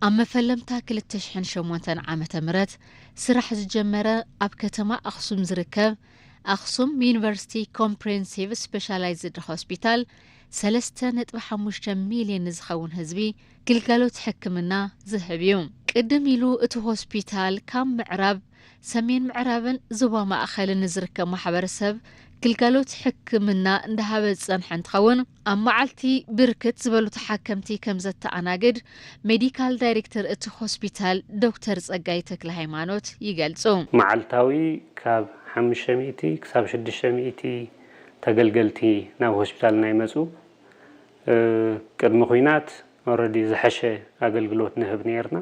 ኣብ መፈለምታ ክልተ ሽሕን ሸሞንተን ዓመተ ምህረት ስራሕ ዝጀመረ ኣብ ከተማ ኣኽሱም ዝርከብ ኣኽሱም ዩኒቨርሲቲ ኮምፕሬንሲቭ ስፔሻላይዝድ ሆስፒታል ሰለስተ ነጥቢ ሓሙሽተ ሚልዮን ንዝኸውን ህዝቢ ግልጋሎት ሕክምና ዝህብ እዩ። ቅድም ኢሉ እቲ ሆስፒታል ካብ ምዕራብ፣ ሰሜን ምዕራብን ዞባ ማእኸልን ንዝርከብ ማሕበረሰብ ግልጋሎት ሕክምና እንዳሃበ ዝጸንሐ እንትኸውን፣ ኣብ መዓልቲ ብርክት ዝበሉ ተሓከምቲ ከም ዘተኣናግድ ሜዲካል ዳይሬክተር እቲ ሆስፒታል ዶክተር ጸጋይ ተክለ ሃይማኖት ይገልጹ። መዓልታዊ ካብ ሓሙሽተ ሚእቲ ክሳብ ሽዱሽተ ሚእቲ ተገልገልቲ ናብ ሆስፒታልና ይመጹ። እ፣ ቅድሚ ኲናት ኦልረዲ ዝሐሸ ኣገልግሎት ንህብ ነይርና።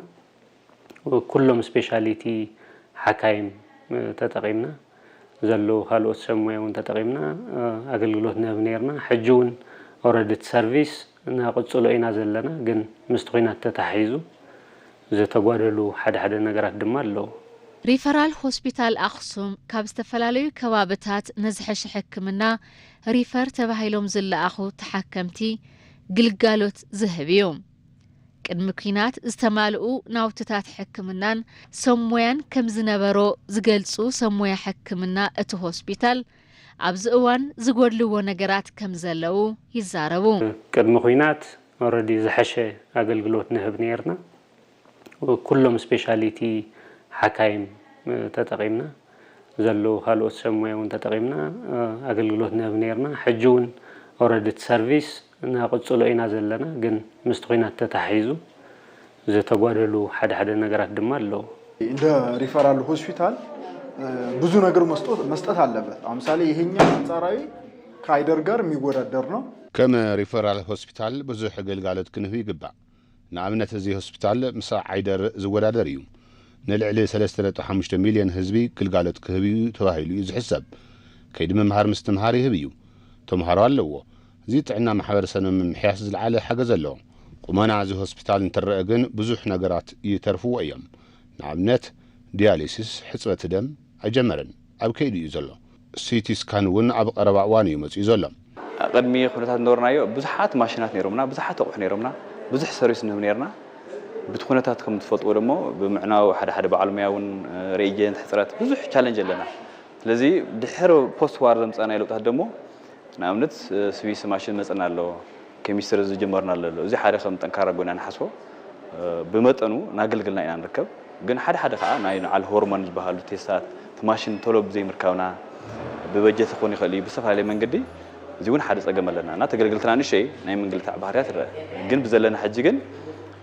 ኩሎም ስፔሻሊቲ ሓካይም፣ እ፣ ተጠቒምና፣ ዘለዉ ካልኦት ሰብ ሞያ እውን ተጠቒምና፣ እ፣ ኣገልግሎት ንህብ ነይርና። ሕጂ እውን ኦልረዲ እቲ ሰርቪስ ንቕጽሎ ኢና ዘለና፣ ግን ምስቲ ኲናት ተተሓሒዙ ዝተጓደሉ ሓደ ሓደ ነገራት ድማ ኣለዉ። ሪፈራል ሆስፒታል ኣኽሱም ካብ ዝተፈላለዩ ከባብታት ንዝሐሸ ሕክምና ሪፈር ተባሂሎም ዝለኣኹ ተሓከምቲ ግልጋሎት ዝህብ እዩ። ቅድሚ ኲናት ዝተማልኡ ናውትታት ሕክምናን ሰብ ሞያን ከም ዝነበሮ ዝገልጹ ሰብ ሞያ ሕክምና እቲ ሆስፒታል፣ ኣብዚ እዋን ዝጎድልዎ ነገራት ከም ዘለዉ ይዛረቡ። ቅድሚ ኲናት ኦልረዲ ዝሐሸ ኣገልግሎት ንህብ ነይርና። ኩሎም ስፔሻሊቲ ሓካይም፣ እ፣ ተጠቒምና፣ ዘለዉ ካልኦት ሰብ ሞያ እውን ተጠቒምና፣ እ፣ ኣገልግሎት ንህብ ነይርና። ሕጂ እውን ኦልረዲ እቲ ሰርቪስ ንቕጽሎ ኢና ዘለና፣ ግን ምስቲ ኲናት ተተሓሒዙ ዝተጓደሉ ሓደ ሓደ ነገራት ድማ ኣለዉ። እንደ ሪፈራል ሆስፒታል፣ እ፣ ብዙ ነገር መስጠት፣ መስጠት አለበት። አምሳሌ ይሄኛው አንጻራዊ ከአይደር ጋር የሚወዳደር ነው። ከም ሪፈራል ሆስፒታል ብዙሕ ግልጋሎት ክንህብ ይግባእ። ንኣብነት፣ እዚ ሆስፒታል ምስ ዓይደር ዝወዳደር እዩ። ንልዕሊ ሰለስተ ነጥቢ ሓሙሽተ ሚልዮን ህዝቢ ግልጋሎት ክህብ እዩ ተባሂሉ እዩ ዝሕሰብ። ከይዲ ምምሃር ምስትምሃር ይህብ እዩ። ተምሃሮ ኣለዎ። እዚ ጥዕና ማሕበረሰብ ንምምሕያሽ ዝለዓለ ሓገዝ ኣለዎ። ቁመና እዚ ሆስፒታል እንትረአ ግን ብዙሕ ነገራት ይተርፍዎ እዮም። ንኣብነት፣ ዲያሊሲስ፣ ሕፅበት ደም ኣይጀመረን፣ ኣብ ከይዲ እዩ ዘሎ። ሲቲ ስካን እውን ኣብ ቀረባ እዋን እዩ መፂኡ ዘሎ። ቅድሚ ኩነታት ዝነበርናዮ ብዙሓት ማሽናት ነይሮምና፣ ብዙሓት ኣቑሑ ነይሮምና፣ ብዙሕ ሰርቪስ ንህብ ነይርና። ብቲ ኩነታት ከም ትፈልጥዎ ደሞ ብምዕናው ሓደ ሓደ በዓል ሞያ እውን፣ እ፣ ሬጀንት፣ ሕፅረት ብዙሕ ቻለንጅ ኣለና። ስለዚ ድሕሪ ፖስት ዋር ዘምፃእናዮ ለውጣት ደሞ ንኣብነት፣ እ፣ ስዊስ ማሽን መፅና ኣሎ፣ ኬሚስትሪ ዝጀመርና ኣሎ። እዚ ሓደ ከም ጠንካራ ጎና ንሓስቦ፣ እ፣ ብመጠኑ እናገልግልና ኢና ንርከብ። ግን ሓደ ሓደ ከዓ ናይ ንዓል ሆርሞን ዝበሃሉ ቴስታት፣ እቲ ማሽን ቶሎ ብዘይምርካብና፣ ብበጀት ክኾን ይኽእል እዩ፣ ብዝተፈላለየ መንገዲ፣ እዚ እውን ሓደ ፀገም ኣለና። እና ተገልገልትና ንእሸይ ናይ ምንግልታዕ ባህርያት ይረአ። ግን ብዘለና ሕጂ ግን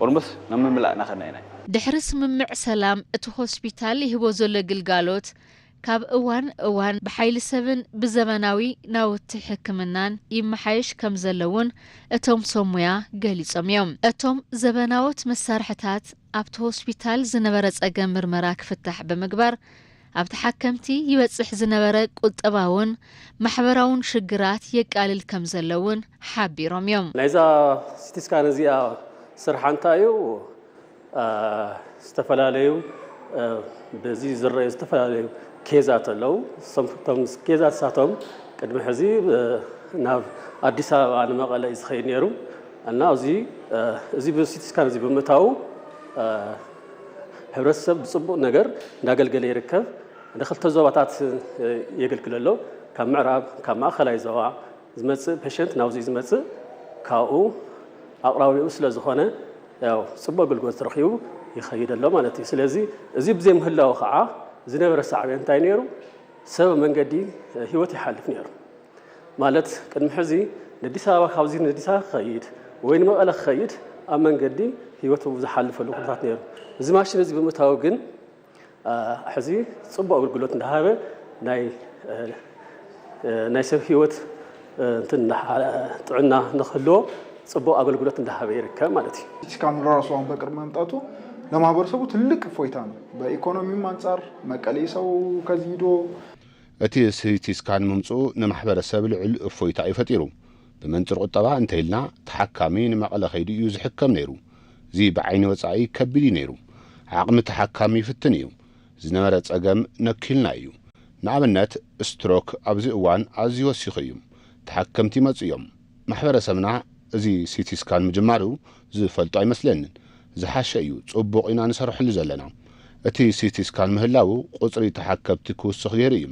ኦልሞስት ናብ ምምላእ እናኸድና ኢና። ድሕሪ ስምምዕ ሰላም እቲ ሆስፒታል ይህቦ ዘሎ ግልጋሎት ካብ እዋን እዋን ብሓይሊ ሰብን ብዘበናዊ ናውቲ ሕክምናን ይመሓየሽ ከም ዘሎ እውን እቶም ሰብ ሞያ ገሊጾም እዮም። እቶም ዘበናዎት መሳርሕታት ኣብቲ ሆስፒታል ዝነበረ ጸገም ምርመራ ክፍታሕ ብምግባር፣ ኣብ ተሓከምቲ ይበጽሕ ዝነበረ ቁጠባውን ማሕበራውን ሽግራት የቃልል ከም ዘሎ እውን ሓቢሮም እዮም። ናይዛ ሲቲ ስካን እዚኣ ስርሓ እንታይ እዩ? አ፣ ዝተፈላለዩ፣ አ፣ በዚ ዝረኣዩ ዝተፈላለዩ ኬዛት ኣለዉ። እሶም፣ እቶም ኬዛት ንሳቶም ቅድሚ ሕዚ፣ አ፣ ናብ ኣዲስ ኣበባ ንመቐለ እዩ ዝኸይድ ነይሩ። እና እዚ፣ አ፣ እዚ ብሲቲ ስካን እዚ ብምእታዉ፣ አ፣ ሕብረተሰብ ብፅቡቅ ነገር እንዳገልገለ ይርከብ። ንክልተ ዞባታት፣ አ፣ የገልግል ኣሎ። ካብ ምዕራብ፣ ካብ ማእኸላይ ዞባ ዝመጽእ ፔሸንት ናብዚ ዝመጽእ ካብኡ ኣቕራቢኡ ስለ ዝኾነ፣ ያው ጽቡቕ ኣገልግሎት ረኺቡ ይኸይድ ኣሎ ማለት እዩ። ስለዚ እዚ ብዘይምህላው ከዓ ዝነበረ ሳዕቤን እንታይ ነይሩ? ሰብ መንገዲ ህይወት ይሓልፍ ነይሩ። ማለት ቅድሚ ሕዚ ንኣዲስ ኣበባ፣ ካብዚ ንኣዲስ ኣበባ ክኸይድ ወይ ንመቐለ ክኸይድ ኣብ መንገዲ ህይወቱ ዝሓልፈሉ ኩነታት ነይሩ። እዚ ማሽን እዚ ብምእታው ግን አ፣ ሕዚ ጽቡቕ ኣገልግሎት እንዳሃበ ናይ፣ እ፣ እ፣ ናይ ሰብ ህይወት፣ እ፣ እንትን እንዳሓ-፣ ጥዕና ንክህልዎ ጽቡቕ ኣገልግሎት እንዳሃበ ይርከብ ማለት እዩ። ሲቲ ስካን ራሱ አሁን በቅርብ መምጣቱ ለማህበረሰቡ ትልቅ እፎይታ ነው። በኢኮኖሚም አንጻር መቀሌ ሰው ከዚህ ሂዶ እቲ ሲቲ ስካን ምምጽኡ ንማሕበረሰብ ልዑል እፎይታ እዩ ፈጢሩ። ብመንጽር ቁጠባ እንተኢልና፣ ተሓካሚ ንመቐለ ከይዱ እዩ ዝሕከም ነይሩ። እዚ ብዓይኒ ወጻኢ ከቢድ እዩ ነይሩ። ዓቕሚ ተሓካሚ ይፍትን እዩ። ዝነበረ ጸገም ነኪልና እዩ። ንኣብነት፣ ስትሮክ ኣብዚ እዋን ኣዝዩ ወሲኹ እዩ። ተሓከምቲ ይመጹ እዮም። ማሕበረሰብና እዚ ሲቲ ስካን ምጅማሩ ዝፈልጦ ኣይመስለንን። ዝሓሸ እዩ፣ ጽቡቕ ኢና ንሰርሐሉ ዘለና። እቲ ሲቲ ስካን ምህላዉ ቁጽሪ ተሓከምቲ ክውስኽ ገይሩ እዩ።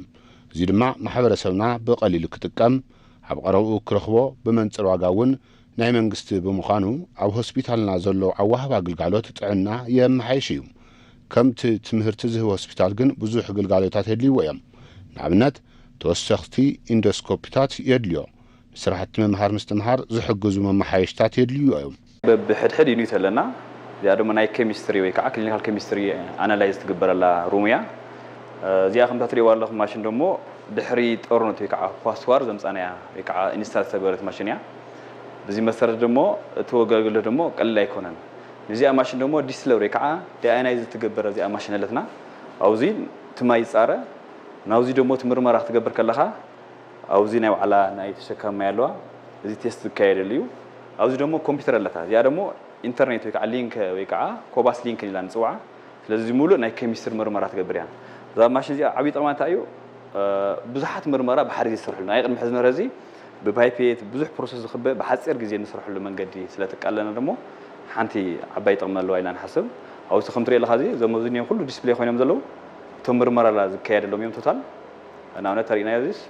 እዚ ድማ ማሕበረሰብና ብቐሊሉ ክጥቀም፣ ኣብ ቀረብኡ ክረኽቦ፣ ብመንጽር ዋጋ እውን ናይ መንግስቲ ብምዃኑ ኣብ ሆስፒታልና ዘሎ ኣወሃህባ ግልጋሎት ጥዕና የመሓይሽ እዩ። ከምቲ ትምህርቲ ዝህብ ሆስፒታል ግን ብዙሕ ግልጋሎታት የድልይዎ እዮም። ንኣብነት ተወሰኽቲ ኢንዶስኮፒታት የድልዮ። ንስራሕቲ ምምሃር ምስትምሃር ዝሕግዙ መመሓየሽታት የድልይዎ እዮም። በብሕድሕድ ዩኒት ኣለና። እዚኣ ድማ ናይ ኬሚስትሪ ወይ ከዓ ክሊኒካል ኬሚስትሪ ኣናላይዝ ትግበረላ ሩም እያ። እዚኣ ከምታ ትሪእዋ ኣለኹም ማሽን ደሞ ድሕሪ ጦርነት ወይ ከዓ ፖስት ዋር ዘምፃናያ ወይ ከዓ ኢንስታል ዝተገበረት ማሽን እያ። ብዚ መሰረት ደሞ እቲ ኣገልግሎት ደሞ ቀሊል ኣይኮነን። ንዚኣ ማሽን ደሞ ዲስትለር ወይ ከዓ ዲኣይናይዝ ትገብር እዚኣ ማሽን ኣለትና። ኣብዚ እቲ ማይ ይፃረ፣ ናብዚ ደሞ እቲ ምርመራ ክትገብር ከለኻ ኣብዚ ናይ ባዕላ ናይ ተሸካሚ ማይ ኣለዋ። እዚ ቴስት ዝካየደሉ እዩ። ኣብዚ ደሞ ኮምፒውተር ኣለታ። እዚኣ ደሞ ኢንተርኔት ወይ ከዓ ሊንክ ወይ ከዓ ኮባስ ሊንክ ኢላ ንፅውዓ። ስለዚ ሙሉእ ናይ ኬሚስትሪ ምርመራ ትገብር እያ። እዛ ማሽን እዚኣ ዓብዪ ጥቕማ እንታይ እዩ? ብዙሓት ምርመራ ብሓደ ግዜ ዝሰርሕሉ ናይ ቅድሚ ሕዚ ዝነበረ እዚ ብፓይፔት ብዙሕ ፕሮሰስ ዝኽበ ብሓፂር ግዜ እንሰርሐሉ መንገዲ ስለትቃለና ደሞ ሓንቲ ዓባይ ጥቕሚ ኣለዋ ኢልና ንሓስብ። ኣብዚ ከም ትሪኦ ኣለኻ እዚ እዞም ኣብዚ እኒኦም ኩሉ ዲስፕሌይ ኮይኖም ዘለዉ እቶም ምርመራ ዝካየደሎም እዮም። ቶታል ንኣብነት ተሪእናዮ እዚስ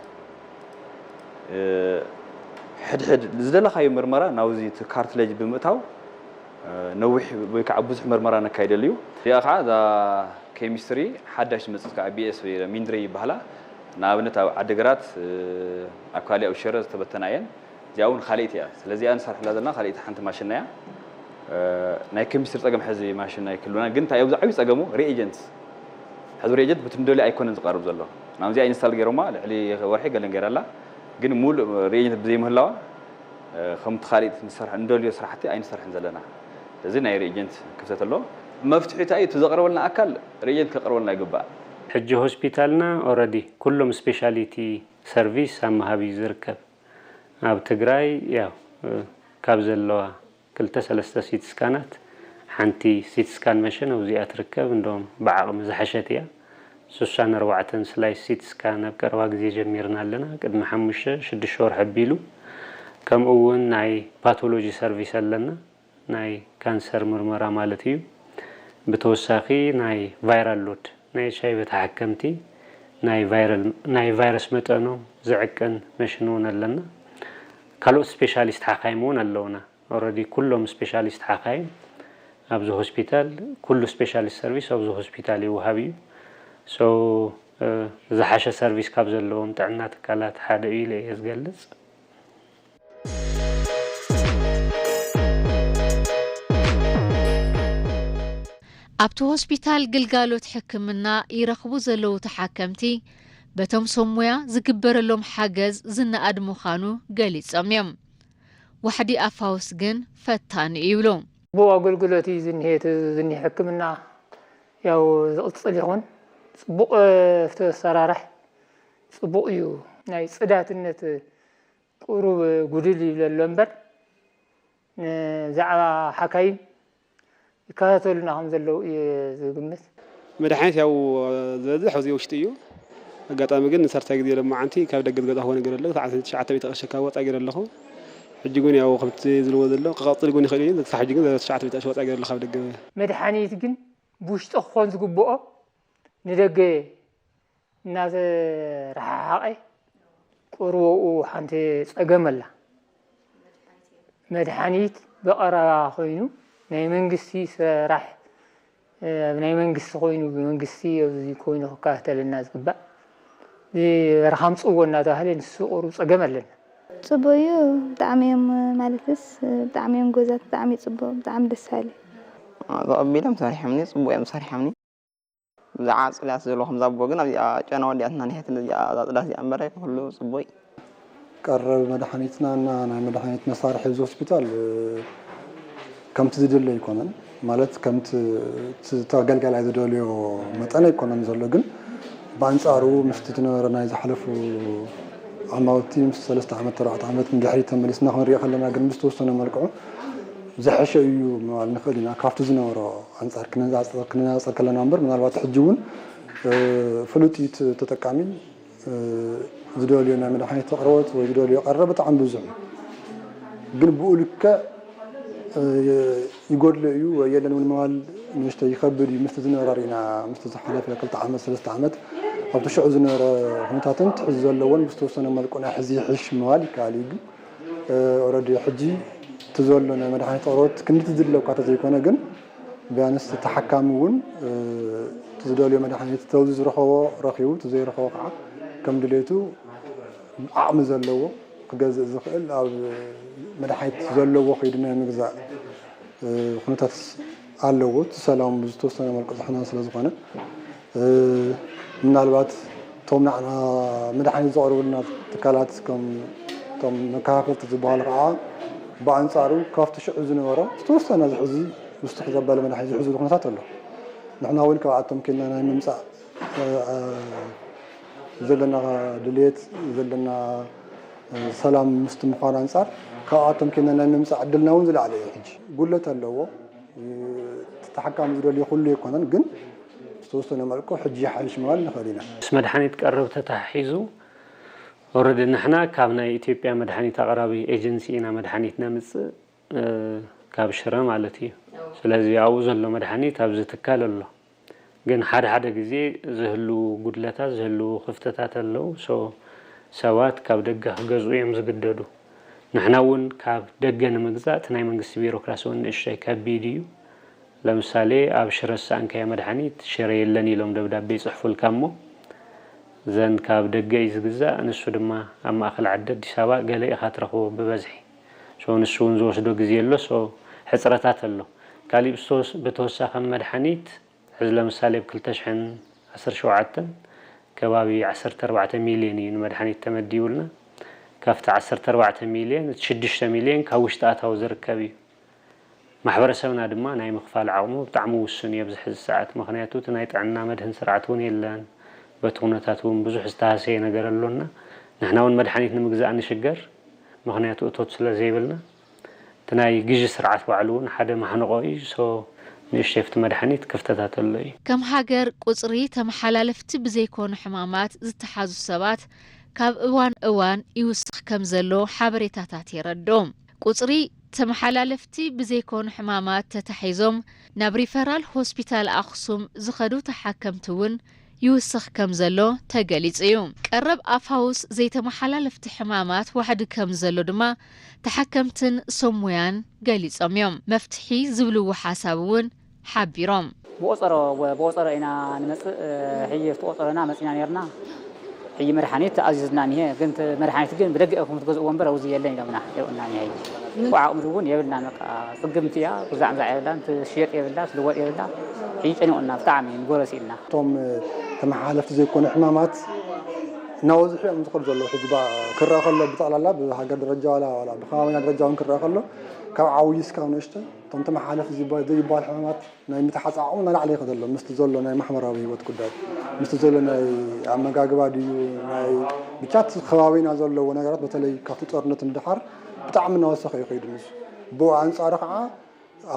ሕድሕድ ዝደለኻዮ ምርመራ ናብዚ እቲ ካርትለጅ ብምእታው ነዊሕ ወይ ከዓ ብዙሕ ምርመራ ነካይደሉ እዩ። እዚኣ ከዓ እዛ ኬሚስትሪ ሓዳሽ ዝመፅት ከዓ ቢኤስ ወይ ሚንድሬ ይበሃላ። ንኣብነት ኣብ ዓዲግራት ኣብ ካሊእ ኣብ ሽረ ዝተበተና እየን። እዚኣ እውን ካልእቲ እያ። ስለዚ እዚኣ ንሰርሕላ ዘለና ካልእቲ ሓንቲ ማሽና እያ። ናይ ኬሚስትሪ ፀገም ሕዚ ማሽን ኣይክህልወና ግን እንታይ ኣብዚ ዓብዪ ፀገሙ ሪኤጀንት ሕዚ ሪኤጀንት ብቲ ንደልዮ ኣይኮነን ዝቐርብ ዘሎ ናብዚኣ ኢንስታል ገይሮማ ልዕሊ ወርሒ ገለን ገይራላ ግን ሙሉእ ሪኤጀንት ብዘይምህላዋ ከምቲ ካልእቲ ንሰርሕ እንደልዮ ስራሕቲ ኣይንሰርሕን ዘለና። እዚ ናይ ሪኤጀንት ክፍተት ኣሎ። መፍትሒ እንታይ እዩ? እቲ ዘቕርበልና ኣካል ሪኤጀንት ከቕርበልና ይግባእ። ሕጂ ሆስፒታልና ኦረዲ ኩሎም ስፔሻሊቲ ሰርቪስ ኣብ ምሃብ እዩ ዝርከብ። ኣብ ትግራይ ያው ካብ ዘለዋ ክልተ ሰለስተ ሲቲ ስካናት ሓንቲ ሲቲ ስካን መሽን ኣብዚኣ ትርከብ። እንደውም ብዓቕሚ ዝሓሸት እያ። ሱሳን ኣርባዕተን ስላይስ ሲቲ ስካን ኣብ ቀረባ ግዜ ጀሚርና ኣለና። ቅድሚ ሓሙሽተ ሽዱሽተ ወርሒ ኣቢሉ። ከምኡ እውን ናይ ፓቶሎጂ ሰርቪስ ኣለና። ናይ ካንሰር ምርመራ ማለት እዩ። ብተወሳኺ ናይ ቫይራል ሎድ ናይ ኤች ኣይ ቪ ተሓከምቲ ናይ ቫይረል ናይ ቫይረስ መጠኖም ዝዕቅን መሽን እውን ኣለና። ካልኦት ስፔሻሊስት ሓካይም እውን ኣለውና። ኦረዲ ኩሎም ስፔሻሊስት ሓካይም ኣብዚ ሆስፒታል ኩሉ ስፔሻሊስት ሰርቪስ ኣብዚ ሆስፒታል ይወሃብ እዩ። ሶ ዝሓሸ ሰርቪስ ካብ ዘለዎም ጥዕና ትካላት ሓደ እዩ ኢለ እየ ዝገልፅ። ኣብቲ ሆስፒታል ግልጋሎት ሕክምና ይረኽቡ ዘለዉ ተሓከምቲ በቶም ሰብ ሞያ ዝግበረሎም ሓገዝ ዝነኣድ ምዃኑ ገሊጾም እዮም። ዋሕዲ ኣፋውስ ግን ፈታኒ ይብሉ። ጽቡቕ ኣገልግሎት እዩ ዝኒሀ፣ እቲ ዝኒሀ ሕክምና ያው ዝቕጽል ይኹን። ጽቡቕ ተሰራራሕ ጽቡቕ እዩ። ናይ ጽዳትነት ቁሩብ ጉድል ይብለሎ እምበር ንዛዕባ ሓካይም ይከታተሉና ከም ዘለዉ እየ ዝግምት። መድሓኒት ያው ዝበዝሕ ኣብዚ ውሽጢ እዩ። ኣጋጣሚ ግን ንሳልሳይ ግዜ ሎማዓንቲ ካብ ደገ ዝገዛእክዎ ነገር ኣሎ። ሰዓት ትሽዓተ ሚእቲ ቅርሺ ካብ ወፃ ገይረ ኣለኹ። ሕጂ ግን ያው ከምቲ ዝብልዎ ዘሎ ክቐፅል ግን ይኽእል እዩ። ክሳብ ሕጂ ግን ትሽዓተ ሚእቲ ቅርሺ ወፃ ገይረ ኣለኹ ካብ ደገ። መድሓኒት ግን ብውሽጢ ክኾን ዝግብኦ ንደገ እናተረሓሓቐ ቁሩብ ኣብኡ ሓንቲ ፀገም ኣላ። መድሓኒት ብቐረባ ኮይኑ ናይ መንግስቲ ስራሕ ኣብ ናይ መንግስቲ ኮይኑ ብመንግስቲ ኣብዚ ኮይኑ ክከታተለና ዝግባእ እዚ በረኻ ኣምፅእዎ እናተባህለ ንሱ ቁሩብ ፀገም ኣለና። ፅቡቅ እዩ ብጣዕሚ እዮም ማለትስ ብጣዕሚ እዮም ጎዛት ብጣዕሚ እዩ ፅቡቅ ብጣዕሚ ደስ በሃሊ። ተቐቢሎም ሰሪሖምኒ ፅቡቅ እዮም ሰሪሖምኒ። ብዛዕባ ፅዳት ዘሎ ከምዛ ኣቦ ግን ኣብዚኣ ጨና ወዲኣትና ንሕት እዚኣ እዛ ፅዳት እዚኣ እምበረ ኩሉ ፅቡቅ እዩ። ቀረብ መድሓኒትና እና ናይ መድሓኒት መሳርሒ ኣብዚ ሆስፒታል ከምቲ ዝድለ ኣይኮነን። ማለት ከምቲ እቲ ተገልጋላይ ዝደልዮ መጠን ኣይኮነን ዘሎ፣ ግን ብኣንፃሩ ምስቲ ዝነበረ ናይ ዝሓለፉ ዓማውቲ ምስ ሰለስተ ዓመት ኣርባዕተ ዓመት ንድሕሪት ተመሊስና ክንሪኦ ከለና ግን ብዝተወሰነ መልክዑ ዝሐሸ እዩ ምባል ንኽእል ኢና። ካብቲ ዝነበሮ ኣንፃር ክነፃፅር ከለና እምበር ምናልባት ሕጂ እውን ፍሉጥ እዩ እቲ ተጠቃሚ ዝደልዮ ናይ መድሓኒት ኣቕርቦት ወይ ዝደልዮ ቀረብ ብጣዕሚ ብዙሕ እዩ። ግን ብኡ ልክዕ ይጎድሎ እዩ ወይ የለን እውን ምባል ንእሽተይ ይኸብድ እዩ። ምስቲ ዝነበረ ርኢና፣ ምስቲ ዝሓለፈ ክልተ ዓመት፣ ሰለስተ ዓመት ኣብቲ ሽዑ ዝነበረ ኩነታትን ትሕዚ ዘለዎን ብዝተወሰነ መልክዑ ናይ ሕዚ ይሕሽ ምባል ይከኣል እዩ። ግን ኦረዲ ሕጂ እቲ ዘሎ ናይ መድሓኒት ኣቕርቦት ክንድቲ ዝድለካ ተዘይኮነ፣ ግን ቢያንስ ተሓካሚ እውን እቲ ዝደልዮ መድሓኒት ተውዚ ዝረኸቦ ረኺቡ፣ እቲ ዘይረኸቦ ከዓ ከም ድሌቱ ዓቕሚ ዘለዎ ክገዝእ ዝኽእል ኣብ መድሓኒት ዘለዎ ከይዱ ናይ ምግዛእ ኩነታት ኣለዎ። እቲ ሰላም ብዝተወሰነ መልክዑ ዝሕነ ስለ ዝኾነ ምናልባት እቶም ንዓና መድሓኒት ዘቕርቡልና ትካላት ከም እቶም መከፋፈልቲ ዝበሃሉ ከዓ ብኣንፃሩ ካብቲ ሽዑ ዝነበሮ ዝተወሰነ ዝሕዚ ውስጥሕ ዘበለ መድሓኒት ዝሕዝሉ ኩነታት ኣሎ። ንሕና እውን ካብኣቶም ኬንና ናይ ምምፃእ ዘለና ድልየት ዘለና ሰላም ምስቲ ምዃን ኣንፃር ካብኣቶም ኬንና ናይ ምምፃእ ዕድልና እውን ዝለዓለ እዩ። ሕጂ ጉለት ኣለዎ። እቲ ተሓካሚ ዝደልዮ ኩሉ ኣይኮነን፣ ግን ዝተወሰነ መልክዑ ሕጂ ይሓይሽ ምባል ንኽእል ኢና። ምስ መድሓኒት ቀረብ ተተሓሒዙ ኦረዲ ንሕና ካብ ናይ ኢትዮጵያ መድሓኒት ኣቕራቢ ኤጀንሲ ኢና መድሓኒት ነምፅእ፣ ካብ ሽረ ማለት እዩ። ስለዚ ኣብኡ ዘሎ መድሓኒት ኣብዚ ትካል ኣሎ። ግን ሓደ ሓደ ግዜ ዝህልዉ ጉድለታት፣ ዝህልዉ ክፍተታት ኣለዉ። ሶ ሰባት ካብ ደገ ክገዝኡ እዮም ዝግደዱ። ንሕና እውን ካብ ደገ ንምግዛእ እቲ ናይ መንግስቲ ቢሮክራሲ እውን ንእሽተይ ከቢድ እዩ። ለምሳሌ ኣብ ሽረ ዝሰኣንካዮ መድሓኒት ሽረ የለን ኢሎም ደብዳቤ ይፅሕፉልካ እሞ ዘን ካብ ደገ እዩ ዝግዛእ። ንሱ ድማ ኣብ ማእኸል ዓዲ ኣዲስ ኣበባ ገለ ኢኻ ትረኽቦ ብበዝሒ። ሶ ንሱ እውን ዝወስዶ ግዜ ኣሎ። ሶ ሕፅረታት ኣሎ። ካሊእ ብዝተወስ-፣ ብተወሳኺ መድሓኒት ሕዚ ለምሳሌ ኣብ ክልተ ሽሕን ዓሰርተ ሸውዓተን ከባቢ ዓሰርተ ኣርባዕተ ሚልዮን እዩ ንመድሓኒት ተመዲቡልና። ካብቲ ዓሰርተ ኣርባዕተ ሚልዮን እቲ ሽዱሽተ ሚልዮን ካብ ውሽጢ ኣታዊ ዝርከብ እዩ። ማሕበረሰብና ድማ ናይ ምኽፋል ዓቕሙ ብጣዕሚ ውሱን እዩ ኣብዚ ሕዚ ሰዓት። ምኽንያቱ እቲ ናይ ጥዕና መድህን ስርዓት እውን የለን። በቲ ኩነታት እውን ብዙሕ ዝተሃሰየ ነገር ኣሎና። ንሕና እውን መድሓኒት ንምግዛእ ንሽገር። ምኽንያቱ እቶት ስለ ዘይብልና። እቲ ናይ ግዢ ስርዓት ባዕሉ እውን ሓደ ማሕንቖ እዩ። ሶ ንእሽተይ ኣብቲ መድሓኒት ክፍተታት ኣሎ እዩ። ከም ሃገር ቁፅሪ ተመሓላለፍቲ ብዘይኮኑ ሕማማት ዝተሓዙ ሰባት ካብ እዋን እዋን ይውስኽ ከም ዘሎ ሓበሬታታት የረድኡ። ቁፅሪ ተመሓላለፍቲ ብዘይኮኑ ሕማማት ተታሒዞም ናብ ሪፈራል ሆስፒታል ኣኽሱም ዝኸዱ ተሓከምቲ እውን ይውስኽ ከም ዘሎ ተገሊጹ እዩ። ቀረብ ኣፋውስ ዘይተመሓላለፍቲ ሕማማት ዋሕዲ ከም ዘሎ ድማ ተሓከምትን ሰብ ሞያን ገሊጾም እዮም። መፍትሒ ዝብልዎ ሓሳብ እውን ሓቢሮም። ብቆጸሮ፣ ብቆጸሮ ኢና ንመጽእ። ሕጂ ኣብቲ ቆጸሮና መጺና ነርና። ሕጂ መድሓኒት ኣዚዝና እኒሀ፣ ግን እቲ መድሓኒት ግን ብደገ ኢኹም ትገዝእዎ እምበር ኣብዚ የለን ኢሎምና፣ ይርእና እኒሀ። ሕጂ ብዓቕሚ እውን የብልናን፣ በቃ ጽግምቲ እያ፣ ክዛዕ ምዛዕ የብላን፣ ትሽየጥ የብላ፣ ትልወጥ የብላ። ሕጂ ጨኒቑና ብጣዕሚ ንጎረስ ኢልና። እቶም ተመሓላለፍቲ ዘይኮኑ ሕማማት እናበዝሑ እዮም ዝኸዱ ዘለዉ። ሕጂ ባ-፣ ክረአ ከሎ ብጠቕላላ ብሃገር ደረጃ ዋላ፣ ዋላ ብከባቢና ደረጃ እውን ክረአ ከሎ ካብ ዓብዪ እስካብ ንእሽቶ እቶም ተመሓላለፍቲ ዝባ-፣ ዘይበሃሉ ሕማማት ናይ ምትሓዝ ዓቕሙ እናላዕለ ይኸድ ኣሎ። ምስቲ ዘሎ ናይ ማሕበራዊ ህይወት ጉዳይ፣ ምስቲ ዘሎ ናይ ኣመጋግባ ድዩ፣ ናይ ብቻ እቲ ከባቢና ዘለዎ ነገራት፣ በተለይ ካብቲ ጦርነት ንደሓር ብጣዕሚ እናወሰኸ እዩ ከይዱ። ንሱ ብኡ ኣንጻሩ ከዓ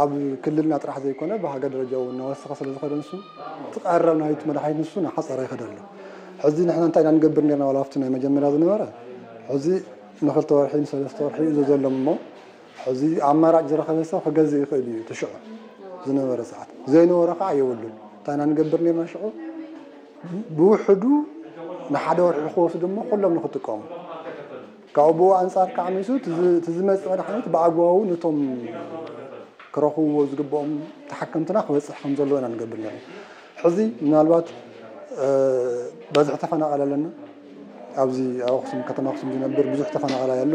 ኣብ ክልልና ጥራሕ ዘይኮነ ብሃገር ደረጃ እውን እናወሰኸ ስለ ዝኸደ ንሱ እቲ ቀረብ ናይቲ መድሓኒት ንሱ እናሓጸረ ይኸድ ኣሎ። ሕዚ ንሕና እንታይ ኢና ንገብር ነርና? ዋላ ኣብቲ ናይ መጀመርያ ዝነበረ ሕዚ ንኽልተ ወርሒ ንሰለስተ ወርሒ እዩ ዘሎ እሞ ሕዚ ኣማራጭ ዝረኸበ ሰብ ክገዝእ ይኽእል እዩ። እቲ ሽዑ ዝነበረ ሰዓት ዘይነበረ ከዓ የብሉን። እንታይ ኢና ንገብር ነርና ሽዑ? ብውሕዱ ንሓደ ወርሒ ክወስዱ እሞ ኩሎም ንክጥቀሙ። ካብኡ ብኡ ኣንጻር ከዓ ሚሱ እቲ ዝ-፣ እቲ ዝመጽእ መድሓኒት ብኣግባቡ ነቶም ክረኽብዎ ዝግብኦም ተሓከምትና ክበጽሕ ከም ዘለዎ ኢና ንገብር ነርና። ሕዚ ምናልባት፣ እ፣ በዝሒ ተፈናቐለ ኣለና። ኣብዚ ኣብ ኣኽሱም፣ ከተማ ኣኽሱም ዝነብር ብዙሕ ተፈናቐላይ ኣሎ።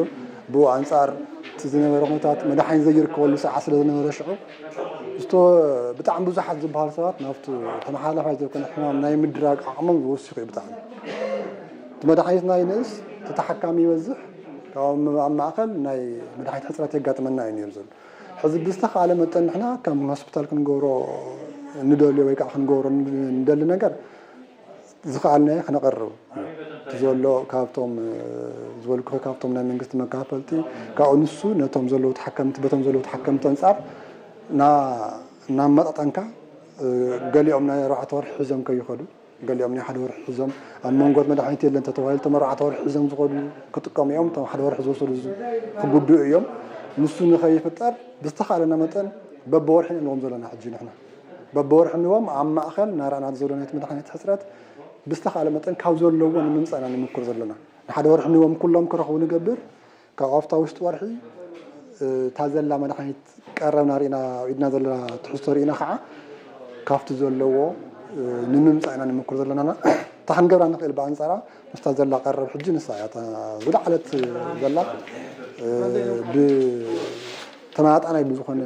ብኡ ኣንጻር እቲ ዝነበረ ኩነታት መድሓኒት ዘይርከበሉ ሰዓት ስለ ዝነበረ ሽዑ፣ ዝቶ-፣ ብጣዕሚ ብዙሓት ዝበሃሉ ሰባት ናብቲ ተመሓላፋይ ዘይኮነ ሕማም ናይ ምድራግ ዓቕሞም ዝወስኹ እዩ ብጣዕሚ። እቲ መድሓኒትና ይንእስ፣ እቲ ተሓካሚ ይበዝሕ፣ ካብ ኣብ ማእከል ናይ መድሓኒት ሕጽረት የጋጥመና እዩ ነይሩ ዘሎ። ሕዚ ብዝተኻእለ መጠን ንሕና ከም ሆስፒታል ክንገብሮ ንደልዮ ወይ ከዓ ክንገብሮ ንደሊ ነገር ዝኸኣልናዮ ክነቕርብ እዩ። እቲ ዘሎ ካብቶም፣ እ፣ ዝበልኩኺ ካብቶም ናይ መንግስቲ መካፈልቲ፣ ካብኡ ንሱ ነቶም ዘለዉ ተሓከምቲ፣ በቶም ዘለዉ ተሓከምቲ ኣንጻር ና-፣ እናመጣጠንካ፣ እ፣ ገሊኦም ናይ ኣርባዕተ ወርሒ ሒዞም ከይኸዱ፣ ገሊኦም ናይ ሓደ ወርሒ ሒዞም፣ ኣብ መንጎ መድሓኒት የለን ተተባሂሉ፣ እቶም ኣርባዕተ ወርሒ ሒዞም ዝኸዱ ክጥቀሙ እዮም፣ እቶም ሓደ ወርሒ ዝወሰዱ ዝ-፣ ክጉድኡ እዮም። ንሱ ንኸይፍጠር ብዝተኻእለና መጠን በብወርሒ ንእንዎም ዘለና ሕጂ ንሕና በብወርሒ ንዎም ኣብ ማእኸል ናራእና ዘሎ ናይቲ መድሓኒት ሕፅረት ብዝተኻእለ መጠን ካብ ዘለዎ ንምምፃእና ንምኩር ዘለና። ንሓደ ወርሒ ንዎም ኩሎም ክረኽቡ ንገብር። ካብ ኣብታ ውሽጢ ወርሒ እታ ዘላ መድሓኒት ቀረብና ርኢና ኢድና ዘላ ትሕዝቶ ርኢና ከዓ ካብቲ ዘለዎ ንምምፃእ ኢና ንምኩር ዘለና። እታ ክንገብራ ንኽእል ብኣንፃራ ምስታ ዘላ ቀረብ ሕጂ ንሳ እያ እታ ዝለዓለት ዘላ። ብተመጣጣናይ ብዝኾነ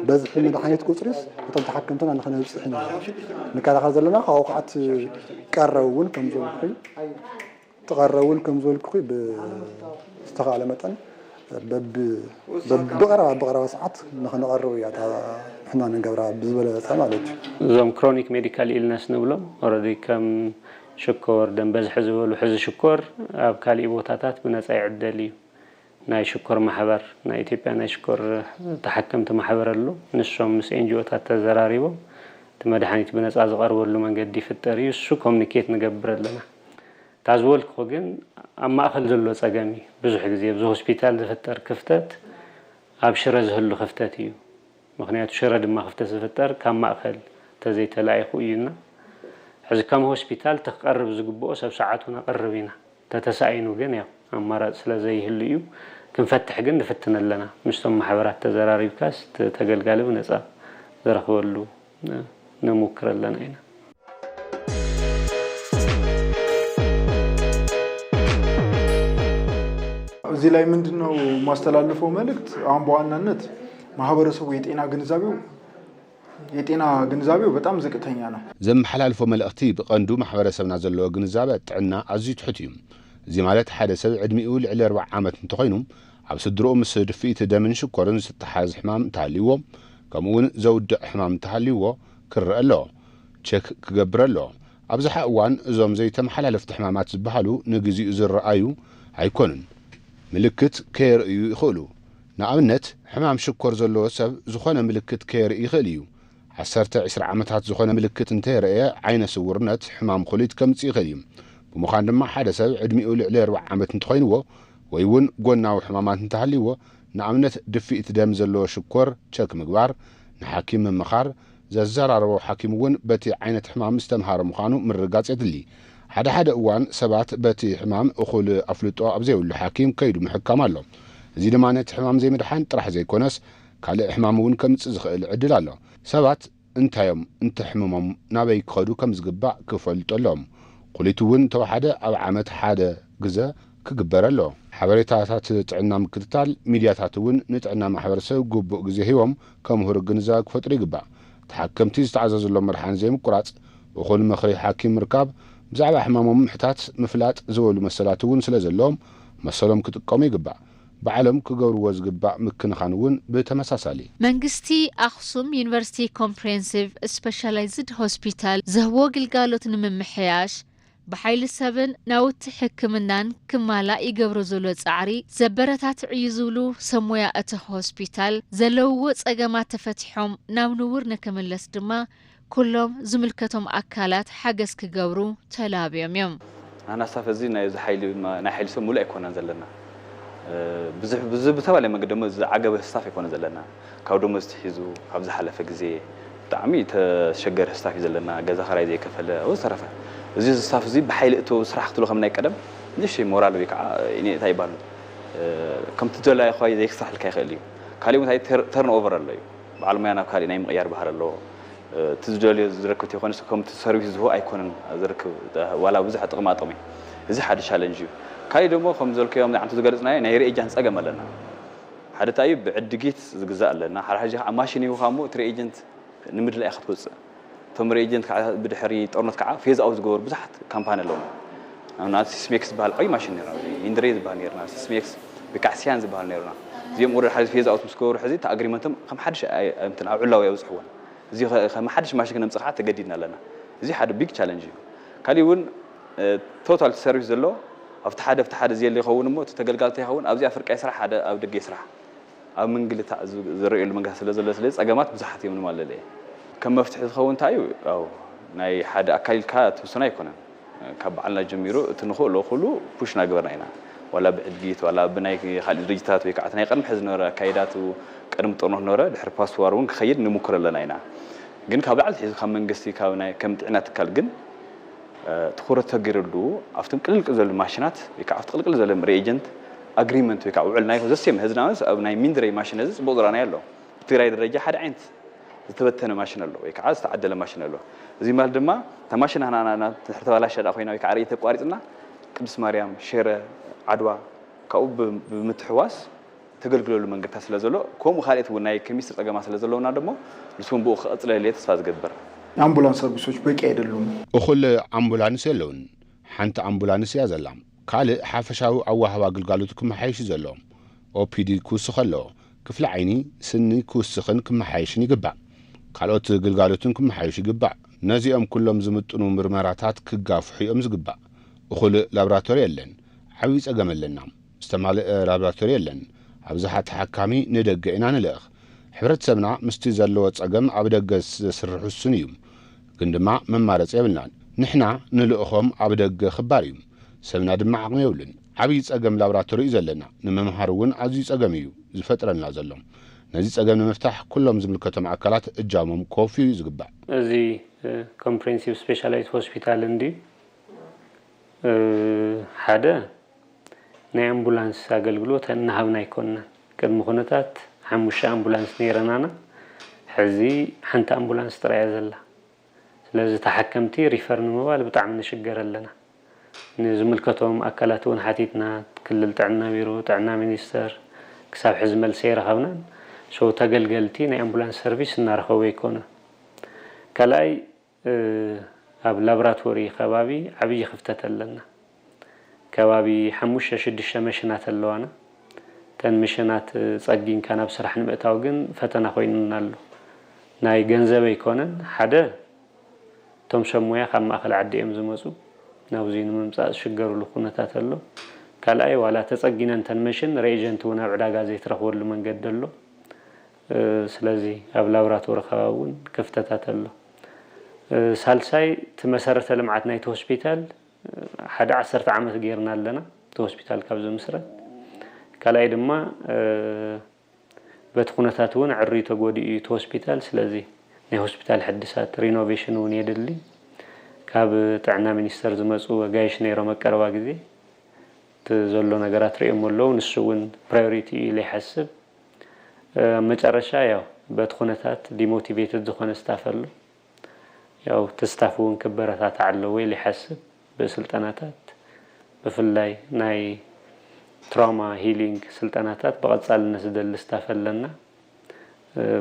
በዝሒ መድሓኒት ቁፅሪስ እቶም ተሓከምትና ንኽነብፅሕ ኢና ንከላኸል ዘለና። ካብኡ ከዓ እቲ ቀረብ እውን ከም ዝበልኩ ትቐረብ እውን ከም ዝበልኩኺ ብዝተኻእለ መጠን በብ- በብ- ብቐረባ ብቐረባ ሰዓት ንኽንቐርብ እያ እታ ንሕና ንገብራ ብዝበለፀ ማለት እዩ። እዞም ክሮኒክ ሜዲካል ኢልነስ ንብሎም ኦረዲ ከም ሽኮር ደም በዝሒ ዝበሉ ሕዚ ሽኮር ኣብ ካሊእ ቦታታት ብነፃ ይዕደል እዩ። ናይ ሽኮር ማሕበር ናይ ኢትዮጵያ ናይ ሽኮር ተሓከምቲ ማሕበር ኣሎ። ንሶም ምስ ኤንጂኦታት ተዘራሪቦም እቲ መድሓኒት ብነፃ ዝቐርበሉ መንገዲ ይፍጠር እዩ። እሱ ኮሚኒኬት ንገብር ኣለና። እታ ዝበልኩኺ ግን ኣብ ማእኸል ዘሎ ፀገም እዩ። ብዙሕ ግዜ ኣብዚ ሆስፒታል ዝፍጠር ክፍተት ኣብ ሽረ ዝህሉ ክፍተት እዩ። ምኽንያቱ ሽረ ድማ ክፍተት ዝፍጠር ካብ ማእኸል ተዘይተላኢኹ እዩና። ሕዚ ከም ሆስፒታል እቲ ክቐርብ ዝግብኦ ሰብ ሰዓቱ ነቕርብ ኢና። ተተሳኢኑ ግን ያው ኣማራፂ ስለ ዘይህሉ እዩ። ክንፈትሕ ግን ንፍትን ኣለና። ምስቶም ማሕበራት ተዘራሪብካስ እቲ ተገልጋሊ ብነፃ ዝረኽበሉ ንሙክር ኣለና ኢና። እዚህ ላይ ምንድን ነው የማስተላልፈው መልእክት? አሁን በዋናነት ማህበረሰቡ የጤና ግንዛቤው የጤና ግንዛቤው በጣም ዝቅተኛ ነው። ዘመሓላልፎ መልእኽቲ ብቐንዱ ማሕበረሰብና ዘለዎ ግንዛበ ጥዕና ኣዝዩ ትሑት እዩ። እዚ ማለት ሓደ ሰብ ዕድሚኡ ልዕሊ ኣርብዓ ዓመት እንተኾይኑ ኣብ ስድርኡ ምስ ድፍኢት ደምን ሽኮርን ዝተሓዝ ሕማም እንተሃልይዎ ከምኡ እውን ዘውድቕ ሕማም እንተሃልይዎ ክረኣ ኣለዎ። ቸክ ክገብር ኣለዎ። ኣብዝሓ እዋን እዞም ዘይተመሓላለፍቲ ሕማማት ዝበሃሉ ንግዚኡ ዝረኣዩ ኣይኮኑን። ምልክት ከየርእዩ ይኽእሉ። ንኣብነት ሕማም ሽኮር ዘለዎ ሰብ ዝኾነ ምልክት ከየርኢ ይኽእል እዩ። ዓሰርተ ዒስራ ዓመታት ዝኾነ ምልክት እንተየርእየ ዓይነ ስውርነት፣ ሕማም ኩሊት፣ ከምጽእ ይኽእል እዩ። ብምዃን ድማ ሓደ ሰብ ዕድሚኡ ልዕሊ ኣርብዓ ዓመት እንተኾይንዎ ወይ እውን ጎናዊ ሕማማት እንተሃልይዎ ንኣብነት ድፍኢት ደም ዘለዎ ሽኮር ቸክ ምግባር፣ ንሓኪም ምምኻር፣ ዘዘራረቦ ሓኪም እውን በቲ ዓይነት ሕማም ዝተምሃረ ምዃኑ ምርግጋጽ የድሊ። ሓደ ሓደ እዋን ሰባት በቲ ሕማም እኹል ኣፍልጦ ኣብ ዘይብሉ ሓኪም ከይዱ ምሕካም ኣሎ። እዚ ድማ ነቲ ሕማም ዘይምድሓን ጥራሕ ዘይኮነስ ካልእ ሕማም እውን ከምጽእ ዝኽእል ዕድል ኣሎ። ሰባት እንታዮም እንተሕምሞም ናበይ ክኸዱ ከምዝግባእ ክፈልጡ ኣለዎም። ኩሊት እውን እንተወሓደ ኣብ ዓመት ሓደ ግዘ ክግበር ኣለዎ። ሓበሬታታት ጥዕና ምክትታል፣ ሚድያታት እውን ንጥዕና ማሕበረሰብ ግቡእ ግዜ ሂቦም ከምህሩ ግንዛበ ክፈጥሩ ይግባእ። ተሓከምቲ ዝተኣዘዙሎም መድሓኒት ዘይምቁራፅ፣ እኹል ምኽሪ ሓኪም ምርካብ፣ ብዛዕባ ሕማሞም ምሕታት፣ ምፍላጥ ዝበሉ መሰላት እውን ስለዘለዎም መሰሎም ክጥቀሙ ይግባእ። ባዕሎም ክገብርዎ ዝግባእ ምክንኻን እውን ብተመሳሳሊ። መንግስቲ ኣኽሱም ዩኒቨርሲቲ ኮምፕሬንሲቭ ስፐሻላይዝድ ሆስፒታል ዝህቦ ግልጋሎት ንምምሕያሽ ብሓይሊ ሰብን ናውቲ ሕክምናን ክማላእ ይገብሮ ዘሎ ፃዕሪ ዘበረታትዕ እዩ ዝብሉ ሰብ ሞያ እቲ ሆስፒታል ዘለውዎ ፀገማት ተፈቲሖም ናብ ንቡር ንክምለስ ድማ ኩሎም ዝምልከቶም ኣካላት ሓገዝ ክገብሩ ተላብዮም እዮም። ንሕና ስታፍ እዚ ናይ እዚ ሓይሊ ናይ ሓይሊ ሰብ ሙሉእ ኣይኮናን ዘለና። ብዙሕ ብዙ ብተባለ መንገዲ ደሞ ዝዓገበ ስታፍ ኣይኮነ ዘለና። ካብ ደሞዝ ትሒዙ ካብ ዝሓለፈ ግዜ ብጣዕሚ ተሸገረ ስታፍ እዩ ዘለና። ገዛ ኸራይ ዘይከፈለ ወዘተረፈ እዚ ስታፍ እዚ ብሓይሊ እቶ ስራሕ ክትብሎ ከም ናይ ቀደም ንእሽተይ ሞራል ወይ ከዓ እንታይ ይባል ከምቲ ደላይ ኳ ዘይክስራሕልካ ይኽእል እዩ። ካሊእ እንታይ ተርን ኦቨር ኣሎ እዩ። በዓል ሞያ ናብ ካሊእ ናይ ምቕያር ባህር ኣለዎ። እቲ ዝደልዮ ዝረክብ ተይኮነስ ከምቲ ሰርቪስ ዝህቦ ኣይኮነን ዝረክብ ዋላ ብዙሕ ጥቕማ ጥቕሚ እዚ ሓደ ቻለንጅ እዩ። ካሊእ ደሞ ከም ዘልክዮም ንዓንቱ ዝገለፅናዮ ናይ ሪኤጃንት ፀገም ኣለና። ሓደ እንታይ እዩ ብዕድጊት ዝግዛእ ኣለና ሓደ ሕጂ ከዓ ማሽን ይሁካ እሞ እቲ ሪኤጀንት ንምድላ ኢካ ትወፅእ። እቶም ሪኤጀንት ከዓ ብድሕሪ ጦርነት ከዓ ፌዝ ኣውት ዝገበሩ ብዙሓት ካምፓኒ ኣለዉ። ንኣብነት ሲስሜክስ ዝበሃል ዓብዪ ማሽን ነርና፣ ኢንድሬ ዝበሃል ነርና፣ ሲስሜክስ ብካዕስያን ዝበሃል ነርና። እዚኦም ወረድ ሓደ ፌዝ ኣውት ምስ ገበሩ ሕዚ እቲ ኣግሪመንቶም ከም ሓድሽ እንትን ኣብ ዕላዊ ኣብፅሕዎን። እዚ ከም ሓድሽ ማሽን ክነምፅእ ከዓ ተገዲድና ኣለና። እዚ ሓደ ቢግ ቻለንጅ እዩ። ካሊእ እውን ቶታል ሰርቪስ ዘሎ ኣብቲ ሓደ ኣብቲ ሓደ ዝየለ ይኸውን እሞ እቲ ተገልጋልቶ ይኸውን ኣብዚ ኣፍርቃይ ስራሕ ሓደ ኣብ ደገ ስራሕ ኣብ ምንግልታዕ ዝረእየሉ መንገዲ ስለ ዘሎ ስለ ፀገማት ብዙሓት እዮም ንማለለ እየ ከም መፍትሒ ዝኸውን እንታይ እዩ ያው ናይ ሓደ ኣካል ኢልካ ትውስኖ ኣይኮነን ካብ በዓልና ጀሚሩ እቲ ንኽእሎ ኩሉ ፑሽ ናገበርና ኢና ዋላ ብዕድጊት ዋላ ብናይ ካልእ ድርጅታት ወይ ከዓ እቲ ናይ ቀድሚ ሕዚ ዝነበረ ኣካይዳቱ ቀድሚ ጥርኖ ዝነበረ ድሕሪ ፓስት ዋር እውን ክኸይድ ንሙክር ኣለና ኢና። ግን ካብ ላዕሊ ትሒዙ ካብ መንግስቲ ካብ ናይ ከም ጥዕና ትካል ግን ትኹረት ተገይረሉ ኣብቶም ቅልቅል ዘሉ ማሽናት ወይ ከዓ ኣብቲ ቅልቅል ዘለ ሪኤጀንት ኣግሪመንት ወይ ከዓ ውዕል ናይ ዘሴም ህዝናስ ኣብ ናይ ሚንድረይ ማሽን እዚ ፅቡቅ ዝረኣናዮ ኣሎ። ብትግራይ ደረጃ ሓደ ዓይነት ዝተበተነ ማሽን ኣሎ ወይ ከዓ ዝተዓደለ ማሽን ኣሎ። እዚ ማለት ድማ እታ ማሽን ሃናና ተባላሻ ዳ ኮይና ወይ ከዓ ርእይተ ኣቋሪፅና ቅዱስ ማርያም፣ ሽረ፣ ዓድዋ ካብኡ ብምትሕዋስ ተገልግለሉ መንገድታት ስለ ዘሎ ከምኡ ካልኦት እውን ናይ ኬሚስትሪ ፀገማት ስለ ዘለውና ደሞ ንስውን ብኡ ክቐፅለል እየ ተስፋ ዝገብር። የአምቡላንስ ሰርቪሶች በቂ አይደሉም። እኹል ኣምቡላንስ የለውን። ሓንቲ ኣምቡላንስ እያ ዘላ። ካልእ ሓፈሻዊ ኣዋህባ ግልጋሎት ክመሓየሽ እዩ ዘሎ። ኦፒዲ ክውስኽ ኣለዎ። ክፍሊ ዓይኒ፣ ስኒ ክውስኽን ክመሓየሽን ይግባእ። ካልኦት ግልጋሎትን ክመሓየሹ ይግባእ። ነዚኦም ኩሎም ዝምጥኑ ምርመራታት ክጋፍሑ እዮም ዝግባእ። እኹል ላብራቶሪ የለን። ዓብዪ ጸገም ኣለና። ዝተማልአ ላብራቶሪ የለን። ኣብዝሓ ተሓካሚ ንደገ ኢና ንልእኽ። ሕብረተሰብና ምስቲ ዘለዎ ጸገም ኣብ ደገ ዘስርሕ ውሱን እዩ። ግን ድማ መማረፂ የብልናን። ንሕና ንልእኾም ኣብ ደገ ክባር እዩ። ሰብና ድማ ዓቕሚ የብሉን። ዓብዪ ጸገም ላብራቶሪ እዩ ዘለና። ንምምሃር እውን ኣዝዩ ጸገም እዩ ዝፈጥረልና ዘሎ። ነዚ ጸገም ንምፍታሕ ኩሎም ዝምልከቶም ኣካላት እጃሞም ከወፍዩ እዩ ዝግባእ። እዚ ኮምፕሬንሲቭ ስፔሻላይዝ ሆስፒታል እንዲ ሓደ ናይ ኣምቡላንስ ኣገልግሎት እናሃብና ኣይኮንናን። ቅድሚ ኩነታት ሓሙሽተ ኣምቡላንስ ነይረናና። ሕዚ ሓንቲ ኣምቡላንስ ጥራይ እያ ዘላ። ስለዚ ተሓከምቲ ሪፈር ንምባል ብጣዕሚ ንሽገር ኣለና። ንዝምልከቶም ኣካላት እውን ሓቲትና፣ ክልል ጥዕና ቢሮ፣ ጥዕና ሚኒስተር፣ ክሳብ ሕዚ መልሲ ኣይረኸብናን። ሶ ተገልገልቲ ናይ ኣምቡላንስ ሰርቪስ እናረኸቡ ኣይኮኑን። ካልኣይ ኣብ ላብራቶሪ ከባቢ ዓብዪ ክፍተት ኣለና። ከባቢ ሓሙሽተ ሽዱሽተ መሽናት ኣለዋና። እተን መሽናት ፀጊንካ ናብ ስራሕ ንምእታው ግን ፈተና ኮይኑና ኣሎ። ናይ ገንዘብ ኣይኮነን። ሓደ እቶም ሰብ ሞያ ካብ ማእኸል ዓዲ እዮም ዝመፁ። ናብዚ ንምምፃእ ዝሽገሩሉ ኩነታት ኣሎ። ካልኣይ ዋላ ተፀጊነን እተን መሽን ሬጀንት እውን ኣብ ዕዳጋ ዘይትረኽበሉ መንገዲ ኣሎ። ስለዚ ኣብ ላብራቶሪ ከባቢ እውን ክፍተታት ኣሎ። ሳልሳይ እቲ መሰረተ ልምዓት ናይቲ ሆስፒታል ሓደ ዓሰርተ ዓመት ገይርና ኣለና እቲ ሆስፒታል ካብ ዝምስረት። ካልኣይ ድማ በቲ ኩነታት እውን ዕርዩ ተጎዲኡ እዩ እቲ ሆስፒታል። ስለዚ ናይ ሆስፒታል ሕድሳት ሪኖቬሽን እውን የድሊ። ካብ ጥዕና ሚኒስተር ዝመፁ ኣጋይሽ ነይሮም ኣብ ቀረባ ግዜ እቲ ዘሎ ነገራት ርእዮም ኣለዉ። ንሱ እውን ፕራዮሪቲ እዩ ኢለ ይሓስብ። ኣብ መጨረሻ ያው በቲ ኩነታት ዲሞቲቬትድ ዝኾነ ስታፍ ኣሎ። ያው እቲ ስታፍ እውን ክበረታታዕ ኣለዎ ኢለ ይሓስብ። ብስልጠናታት ብፍላይ ናይ ትራውማ ሂሊንግ ስልጠናታት ብቐፃልነት ዝደሊ ስታፍ ኣለና።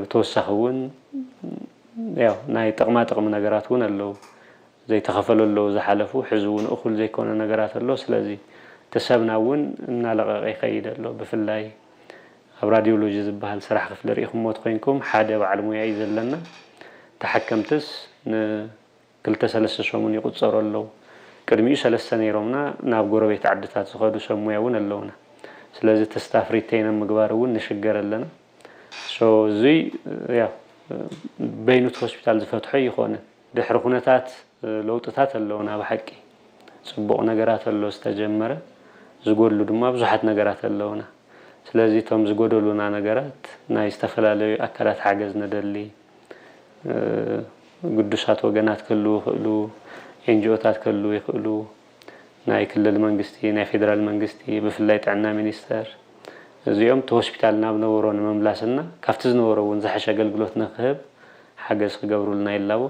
ብተወሳኺ እውን ያው ናይ ጥቕማ ጥቕሚ ነገራት እውን ኣለዉ። ዘይተኸፈሉ ኣለዉ ዝሓለፉ፣ ሕዚ እውን እኹል ዘይኮነ ነገራት ኣሎ። ስለዚ እቲ ሰብና እውን እናለቐቐ ይኸይድ ኣሎ። ብፍላይ ኣብ ራዲዮሎጂ ዝበሃል ስራሕ ክፍሊ ርኢኹምዎ ተኾይንኩም ሓደ በዓል ሙያ እዩ ዘለና። ተሓከምትስ ንክልተ ሰለስተ ሰሙን ይቑፀሩ ኣለዉ። ቅድሚኡ ሰለስተ ነይሮምና ናብ ጎረቤት ዓድታት ዝኸዱ ሰብ ሙያ እውን ኣለውና። ስለዚ እቲ ስታፍ ሪቴይን ኣብ ምግባር እውን ንሽገር ኣለና። ሶ እዙይ ያው በይኑ እቲ ሆስፒታል ዝፈትሖ ኣይኾነን። ድሕሪ ኩነታት ለውጥታት ኣለውና ብሓቂ። ፅቡቕ ነገራት ኣሎ ዝተጀመረ፣ ዝጎድሉ ድማ ብዙሓት ነገራት ኣለውና። ስለዚ እቶም ዝጎደሉና ነገራት ናይ ዝተፈላለዩ ኣካላት ሓገዝ ንደሊ። ግዱሳት ወገናት ክህልዉ ይኽእሉ፣ ኤንጂኦታት ክህልዉ ይኽእሉ፣ ናይ ክልል መንግስቲ፣ ናይ ፌደራል መንግስቲ፣ ብፍላይ ጥዕና ሚኒስተር። እዚኦም እቲ ሆስፒታል ናብ ነበሮ ንምምላስና ካብቲ ዝነበሮ እውን ዝሐሸ ኣገልግሎት ንክህብ ሓገዝ ክገብሩልና ይላቦ።